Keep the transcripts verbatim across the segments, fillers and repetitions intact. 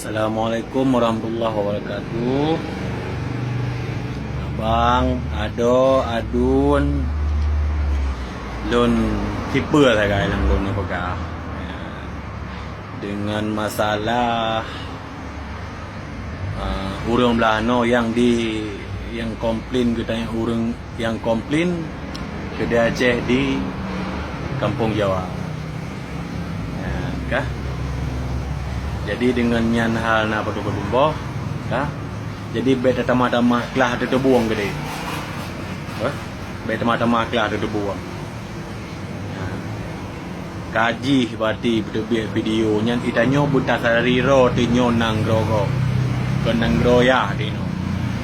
Assalamualaikum warahmatullahi wabarakatuh. Abang, adoe, aduen, lôn tipe sagai lam lôn peugah. Deungon masalah, ah, ureuëng blah noe nyang di, nyang komplain geutanyoe ureuëng nyang komplain keudè Aceh di Kampung Jawa. Ya, kah? Jadi deungon nyan hal na padub-padub boh, kah? Jadi bék tatamah-tamah klah teuteubueng keudeh. Hah? Bék tamah-tamah klah teuteubueng. Ya. Kajih bati beuteubiet video nyan itanyoe beutasari ro teunyoe nanggroe gob. Keu nanggroe yah tinoe.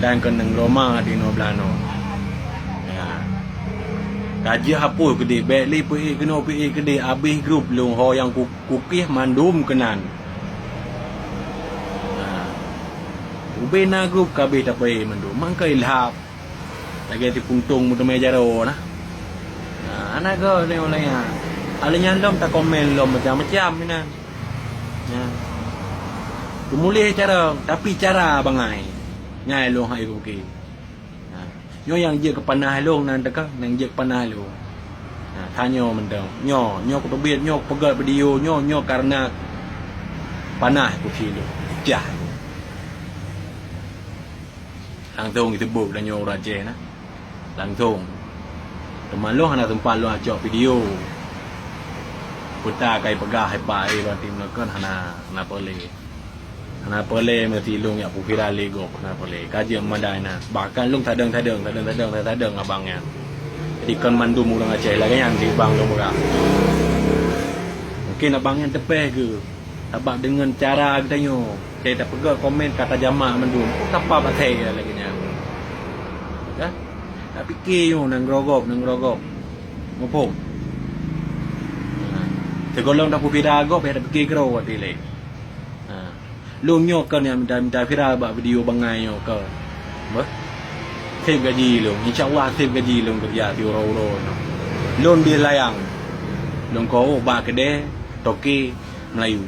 Dan keu nanggroe ma tinoe blah noe. Ya. Ka jeuet hapus keudeh, bék lé peuék keunoe peuék keudeh, abéh grup lôn ho nyang ku-, kukeh mandum keunan. Ha. Ubé na grup ka abéh tapeuék mandum, mangkai lhab. Lagée si puntông meuteumé jaroe na. Ha, hana goe lé ulée nyan. Aleuh nyan lom takomen lom macam-macam inan. Ya. Teumuléh carông, tapi cara bangai. Ngai lôn hai kuki. Ha. Nyoe nyang jeuet keu panah lôn nan teuka, nyang jeuet keu panah lôn. Ha, tanyoe mantong. Nyoe, nyoe kuteubiet, nyoe kupeugét video, nyoe, nyoe kareuna panah kusi lôn. Pecah. Langsong jiteubiet tanyoe ureuëng Aceh na. Langsong. Teuma lôn hana sempat lôn acok video. Peuta kai peugah hai pa ai berarti meunokon hana, hana peureulée. Hana peureulée meusti lôn jak peuviral lé gob, hana peureulée. Ka jeuet meudai na. Bahkan lôn tadong-tadong, tadong-tadong, tadong abang nyan. Jadi kon mandum ureuëng Aceh lagée nyan di bang lôn peugah. Mungkin abang nyan teupeh geuh. Sabab deungon cara geutanyoe, tai tapeugah komen ka tajamak mandum. Peue ka pat asai lagée nyan? Ya? Tapike nyoe nanggroe gob, nanggroe gob. Muphom? Ha. Sigohlom tapeuviral gob, ya tapike keudroe watée lé. Ha. Lôn nyoe kon nyang minta-minta viral bak video bangai nyoe kon. Beuh. Seb gaji lôn. Insya Allah seb gaji lôn keureuja siuroe-uroe nyoe. Lôn bie layang. Lôn kawök bak keudè toke Meulayu.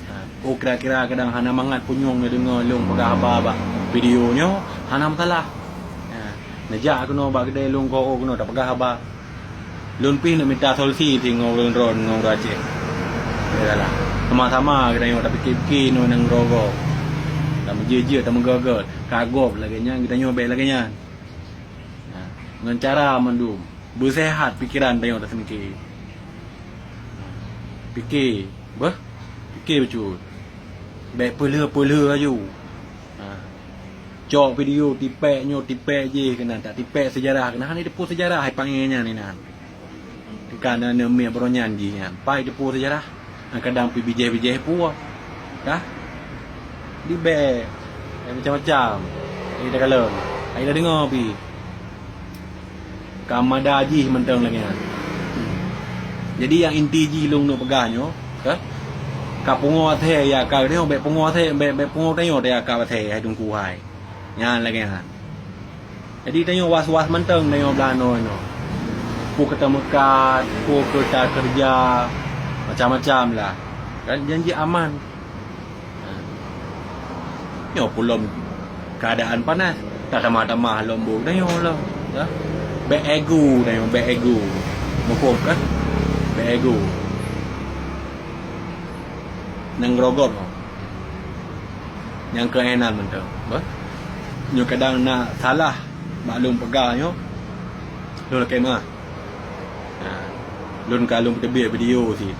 Ha. Oh, kira-kira kadang hana mangat punyueng neudeungoe lôn peugah haba bak video nyoe, hana masalah. Ha. Neujak keunoe bak keudè lôn kawök keunoe tapeugah haba. Lôn pih neuk mita solusi si ngon ureuëng droe ngon ureuëng Aceh. Yalah. Sama-sama geutanyoe tapike-pike ngon nanggroe gob. Tameujeuet-jeuet, tameugét-gét. Ka gob lagée nyan, geutanyoe bék lagée nyan. Ha. Ngon cara mandum. Beuseuhat pikeran tanyoe taseumiké. Pike, beuh. Pike bacut. Bék peulheueh-peulheueh laju. Ha. Cok video tipék nyoe, tipék jih keunan, tatipék seujarah keunan. Hana jiteupeue seujarah hai pangai nyan inan. Teuka na aneuk miet baroe nyan jih nyan. Pai jiteupeue seujarah. Nyang kadang pih bijéh-bijéh peue. Kah? Di bék. Eh, macam-macam. Eh, takalon. Ai tadeungoe pih. Ka mada jih mantong lagée nyan. Jadi nyang inti jih lôn neuk peugah nyoe, kah? Ka pungoe asèe ya ka nyoe, bék pungoe asèe, bék, bék pungoe tanyoe ya ka asèe hai Teungku hai. Nyan lagée nyan. Jadi tanyoe was-was mantong tanyoe blah noe nyoe. Peue keu tameukat, peue keu takeureuja, macam-macam lah. Kan janji aman. Ha. Nyoe pulom keuadaan panas, tatamah-tamah lom bu tanyoe lom. Ya. Bék ego tanyoe, bék ego. Muphom kan? Bék ego. Nanggroe gob. Nyang keu inan mantong. Bah. Nyoe kadang na salah bak lôn peugah nyoe. Lôn lakée meuah. Ha. Lôn ka lôn peuteubiet video cit.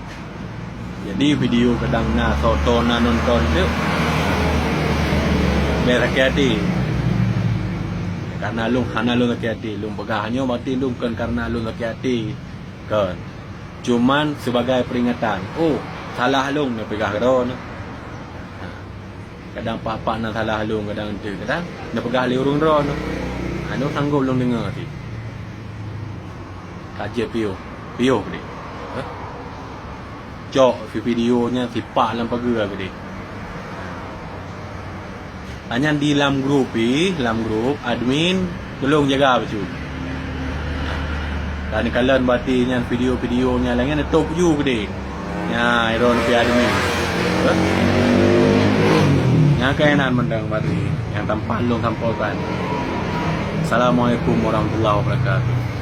Jadi video kadang na soe-soe na nonton tu. Bék sakét até. Karena lôn hana lôn sakét até. Lôn peugah nyoe berarti lôn kon karena lôn sakét até. Kon. Cuman sebagai peringatan. Oh, salah lôn neupeugah keudroe nyoe. Ha. Kadang pat-pat na salah lôn, kadang enteuk, kadang neupeugah lé ureuëng droe nyoe. Hana sanggop lôn deungoe cit. Ka jeuet piôh, piôh keudeh. Hah? Cok video nyan sipak lam pageue keudeh. Nyan di lam grup pih, lam grup admin tulông jaga bacut. Dan kalon berarti nyan video-video nyan lagée nyan neutôp ju keudeh. Nyan, droeneuh pih admin. Hah? Keunan mandang bari nyang tampat lôn sampaikan. Assalamualaikum warahmatullahi wabarakatuh.